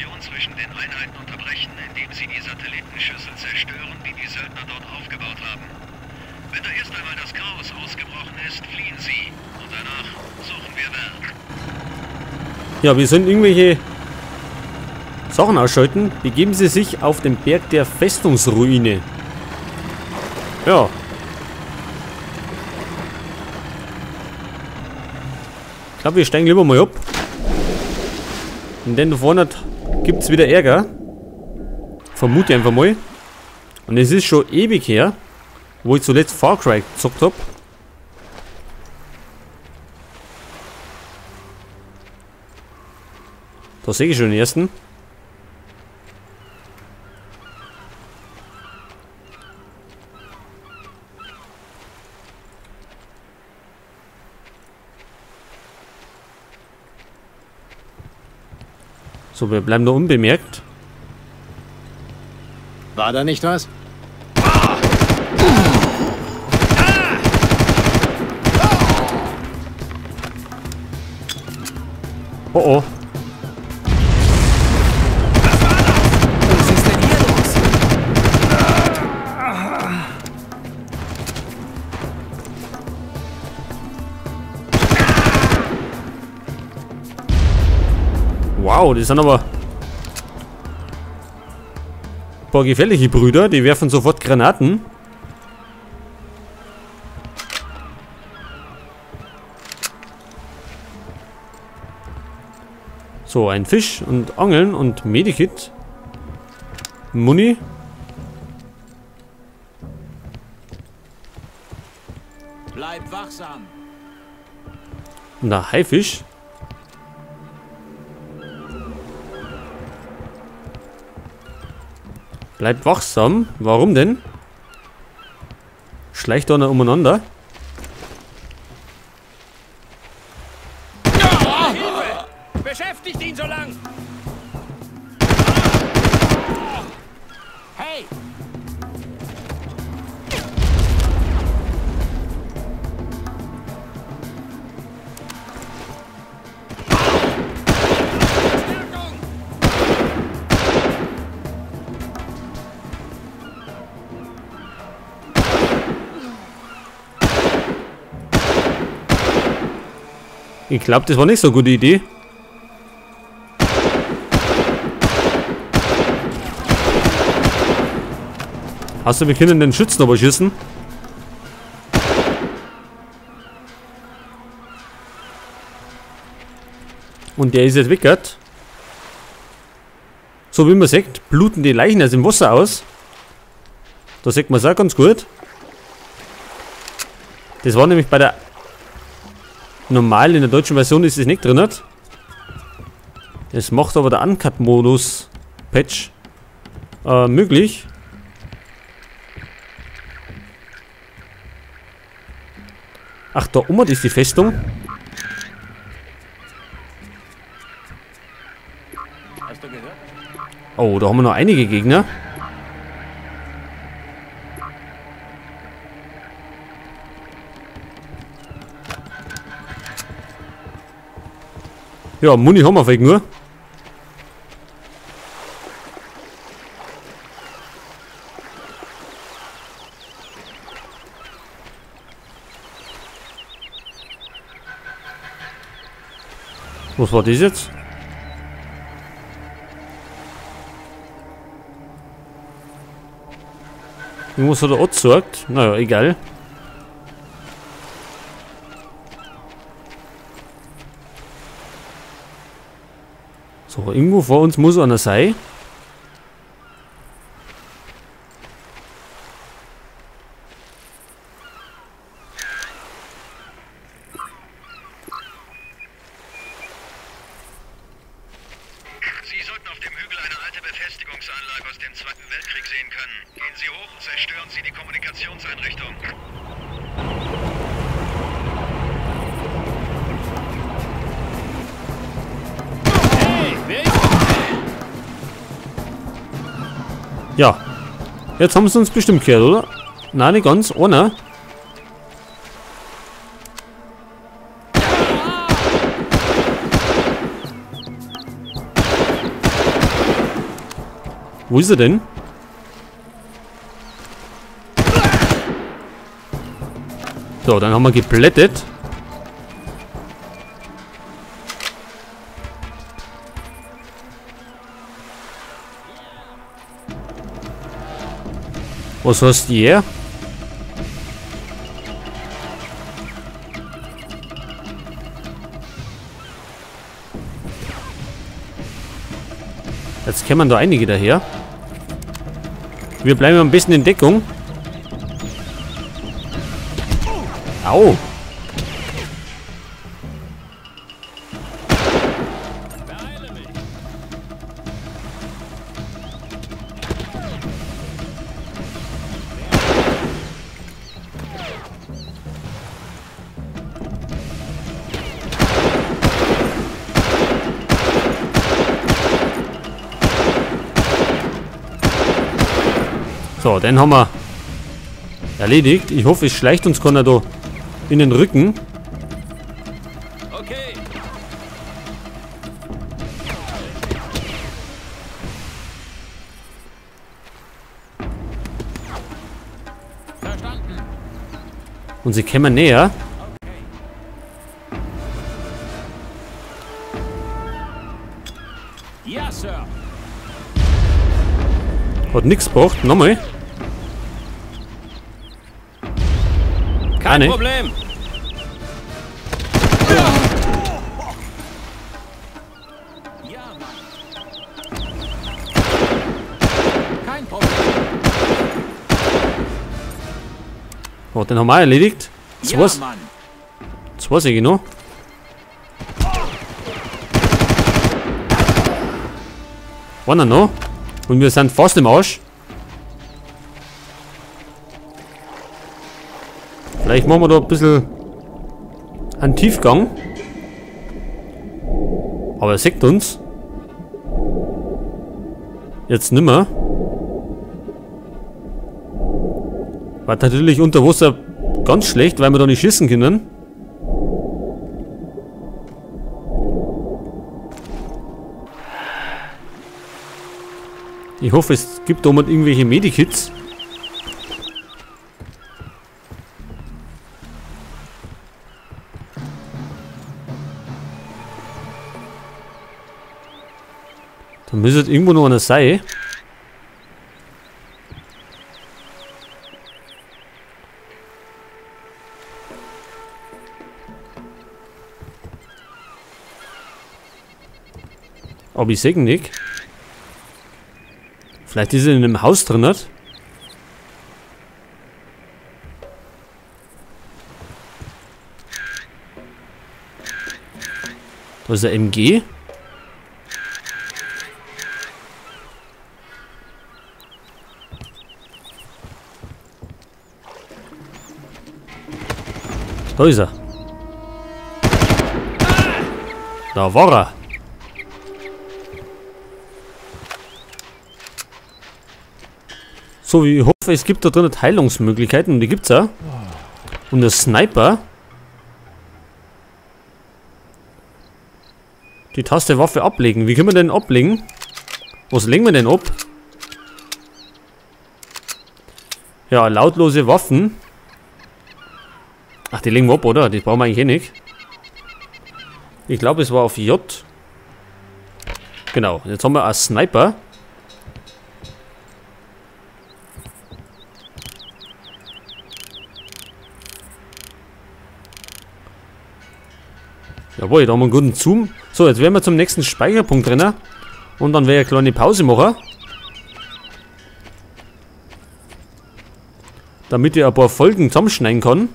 Kommunikation zwischen den Einheiten unterbrechen, indem Sie die Satellitenschüssel zerstören, die die Söldner dort aufgebaut haben. Wenn da erst einmal das Chaos ausgebrochen ist, fliehen Sie. Und danach suchen wir Val. Ja, wir sollen irgendwelche Sachen ausschalten. Begeben Sie sich auf den Berg der Festungsruine. Ja. Ich glaube, wir steigen lieber mal ab. Und denn da vorne gibt es wieder Ärger. Vermute ich einfach mal. Und es ist schon ewig her, wo ich zuletzt Far Cry gezockt habe. Da sehe ich schon den ersten. So, wir bleiben da unbemerkt. War da nicht was? Oh oh. Was war das? Was ist denn hier los? Wow, die sind aber ein paar gefährliche Brüder, die werfen sofort Granaten. So, ein Fisch und Angeln und Medikit. Muni. Bleib wachsam. Und ein Haifisch. Bleibt wachsam. Warum denn? Schleicht da noch umeinander. Hilfe! Beschäftigt ihn so lang! Hey! Ich glaube, das war nicht so eine gute Idee. Hast du, wir können den Schützen aber schießen. Und der ist jetzt weggehört. So wie man sieht, bluten die Leichen aus dem Wasser aus. Da sieht man es auch ganz gut. Das war nämlich bei der normal in der deutschen Version ist es nicht drin. Das macht aber der Uncut-Modus Patch möglich. Ach, da oben ist die Festung. Hast du gehört? Oh, da haben wir noch einige Gegner. Ja, Muni haben wir vielleicht nur. Was war das jetzt? Irgendwas hat er angezeigt. Naja, egal. So, irgendwo vor uns muss einer sein. Sie sollten auf dem Hügel eine alte Befestigungsanlage aus dem Zweiten Weltkrieg sehen können. Gehen Sie hoch und zerstören Sie die Kommunikationseinrichtung. Ja, jetzt haben sie uns bestimmt gehört, oder? Nein, nicht ganz, einer. Wo ist er denn? So, dann haben wir geplättet. Was heißt hier? Jetzt kämen da einige daher. Wir bleiben ein bisschen in Deckung. Au! So, den haben wir erledigt. Ich hoffe, es schleicht uns keiner da in den Rücken. Okay. Verstanden. Und sie kommen näher. Okay. Ja, Sir. Hat nichts gebracht. Nochmal. Kein Problem. Ja, Mann. Kein Problem. Oh, den haben wir erledigt. Ja, Zwei sehe ich noch. Einer noch. Und wir sind fast im Arsch. Vielleicht machen wir da ein bisschen einen Tiefgang. Aber er sieht uns. Jetzt nimmer. War natürlich unter Wasser ganz schlecht, weil wir da nicht schießen können. Ich hoffe, es gibt da mal irgendwelche Medikits. Da müsste irgendwo noch einer sein. Aber ich sehe ihn nicht. Vielleicht ist er in einem Haus drin, nicht? Da ist der MG. Da ist er. Da war er. So, ich hoffe, es gibt da drin Heilungsmöglichkeiten. Und die gibt's ja. Und der Sniper. Die Taste Waffe ablegen. Wie können wir denn ablegen? Was legen wir denn ab? Ja, lautlose Waffen. Ach, die legen wir ab, oder? Die brauchen wir eigentlich eh nicht. Ich glaube, es war auf J. Genau, jetzt haben wir einen Sniper. Jawohl, da haben wir einen guten Zoom. So, jetzt werden wir zum nächsten Speicherpunkt rennen. Und dann werde ich eine kleine Pause machen. Damit ich ein paar Folgen zusammenschneiden kann.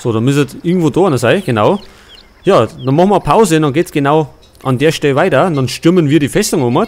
So, da müsste irgendwo da einer sein, genau. Ja, dann machen wir Pause und dann geht's genau an der Stelle weiter. Und dann stürmen wir die Festung um.